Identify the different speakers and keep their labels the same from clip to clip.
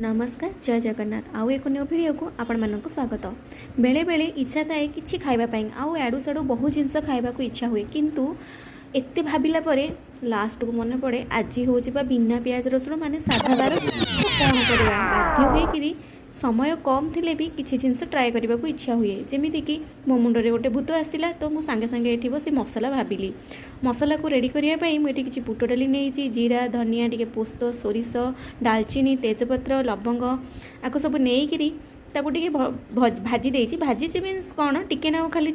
Speaker 1: ନମସ୍କାର, ଜୟ ଜଗନ୍ନାଥ। ଆଉ ଏକ ନ୍ୟୁ ଭିଡ଼ିଓକୁ ଆପଣମାନଙ୍କୁ ସ୍ୱାଗତ। ବେଳେବେଳେ ଇଚ୍ଛା ଥାଏ କିଛି ଖାଇବା ପାଇଁ, ଆଉ ଆଡ଼ୁ ସାଡ଼ୁ ବହୁତ ଜିନିଷ ଖାଇବାକୁ ଇଚ୍ଛା ହୁଏ। କିନ୍ତୁ ଏତେ ଭାବିଲା ପରେ ଲାଷ୍ଟକୁ ମନେ ପଡ଼େ, ଆଜି ହେଉଛି ବା ବିନା ପିଆଜ ରସୁଣ, ମାନେ ସାଧା ବାର। କ'ଣ କରିବା? ବାଧ୍ୟ ହୋଇକିରି ସମୟ କମ୍ ଥିଲେ ବି କିଛି ଜିନିଷ ଟ୍ରାଏ କରିବାକୁ ଇଚ୍ଛା ହୁଏ। ଯେମିତିକି ମୋ ମୁଣ୍ଡରେ ଗୋଟେ ଭୂତ ଆସିଲା, ତ ମୁଁ ସାଙ୍ଗେ ସାଙ୍ଗେ ଏଠି ବସି ମସଲା ଭାବିଲି। ମସଲାକୁ ରେଡ଼ି କରିବା ପାଇଁ ମୁଁ ଏଠି କିଛି ବୁଟ ଡାଲି ନେଇଛି, ଜିରା, ଧନିଆ, ଟିକେ ପୋସ୍ତ, ସୋରିଷ, ଡାଲଚିନି, ତେଜପତ୍ର, ଲବଙ୍ଗ, ଆକୁ ସବୁ ନେଇକିରି ତାକୁ ଟିକେ ଭାଜି ଦେଇଛି। ଭାଜିଛି ମିନ୍ସ କ'ଣ, ଟିକେ ନା ଖାଲି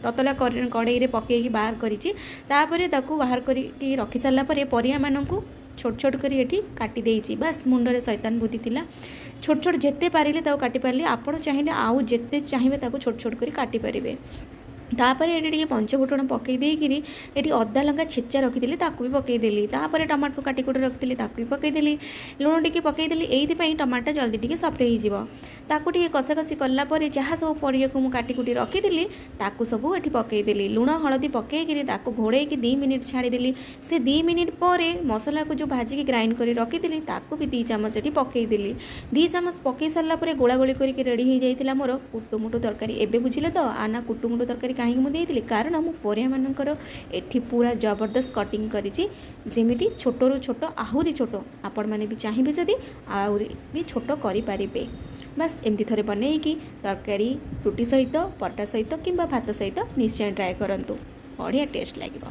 Speaker 1: ତତଲା କଡ଼େଇରେ ପକେଇକି ବାହାର କରିଛି। ତାପରେ ତାକୁ ବାହାର କରିକି ରଖି ସାରିଲା ପରେ ପରିବାମାନଙ୍କୁ ଛୋଟ ଛୋଟ କରି ଏଠି କାଟି ଦେଇଛି। ବାସ୍, ମୁଣ୍ଡରେ ଶୈତାନ ବୁଦ୍ଧି ଥିଲା, ଛୋଟ ଛୋଟ ଯେତେ ପାରିଲେ ତାକୁ କାଟିପାରିଲି। ଆପଣ ଚାହିଁଲେ ଆଉ ଯେତେ ଚାହିଁବେ ତାକୁ ଛୋଟ ଛୋଟ କରି କାଟିପାରିବେ। ତାପରେ ଏଠି ଟିକେ ପଞ୍ଚଫୁଟଣ ପକାଇ ଦେଇକିରି ଏଠି ଅଦା ଲଙ୍କା ଛେଚା ରଖିଥିଲି, ତାକୁ ବି ପକାଇଦେଲି। ତାପରେ ଟମାଟୋ କାଟି କୁଟି ରଖିଥିଲି, ତାକୁ ବି ପକାଇଦେଲି। ଲୁଣ ଟିକେ ପକାଇଦେଲି, ଏଇଥିପାଇଁ ଟମାଟୋ ଜଲ୍ଦି ଟିକେ ସଫ୍ଟ ହେଇଯିବ। ତାକୁ ଟିକେ କଷାକଷି କଲା ପରେ ଯାହା ସବୁ ପରିବାକୁ ମୁଁ କାଟି କୁଟି ରଖିଥିଲି, ତାକୁ ସବୁ ଏଠି ପକାଇଦେଲି। ଲୁଣ ହଳଦୀ ପକାଇକିରି ତାକୁ ଘୋଡ଼େଇକି 2 ମିନିଟ୍ ଛାଡ଼ିଦେଲି। ସେ 2 ମିନିଟ୍ ପରେ ମସଲାକୁ ଯେଉଁ ଭାଜିକି ଗ୍ରାଇଣ୍ଡ କରି ରଖିଥିଲି, ତାକୁ ବି 2 ଚାମଚ ଏଠି ପକାଇଦେଲି। 2 ଚାମଚ ପକାଇ ସାରିଲା ପରେ ଗୋଳାଗୋଳି କରିକି ରେଡ଼ି ହେଇଯାଇଥିଲା ମୋର କୁଟୁମୁଟୁ ତରକାରୀ। ଏବେ ବୁଝିଲେ ତ ଆନା କୁଟୁମୁଟୁ ତରକାରୀ କାହିଁକି ମୁଁ ଦେଇଥିଲି? କାରଣ ମୁଁ ପରିବାମାନଙ୍କର ଏଠି ପୁରା ଜବରଦସ୍ତ କଟିଂ କରିଛି, ଯେମିତି ଛୋଟରୁ ଛୋଟ ଆହୁରି ଛୋଟ। ଆପଣମାନେ ବି ଚାହିଁବେ ଯଦି ଆହୁରି ବି ଛୋଟ କରିପାରିବେ। ବାସ୍, ଏମିତି ଥରେ ବନେଇକି ତରକାରୀ ରୁଟି ସହିତ, ପରଟା ସହିତ କିମ୍ବା ଭାତ ସହିତ ନିଶ୍ଚୟ ଟ୍ରାଏ କରନ୍ତୁ, ବଢ଼ିଆ ଟେଷ୍ଟ ଲାଗିବ।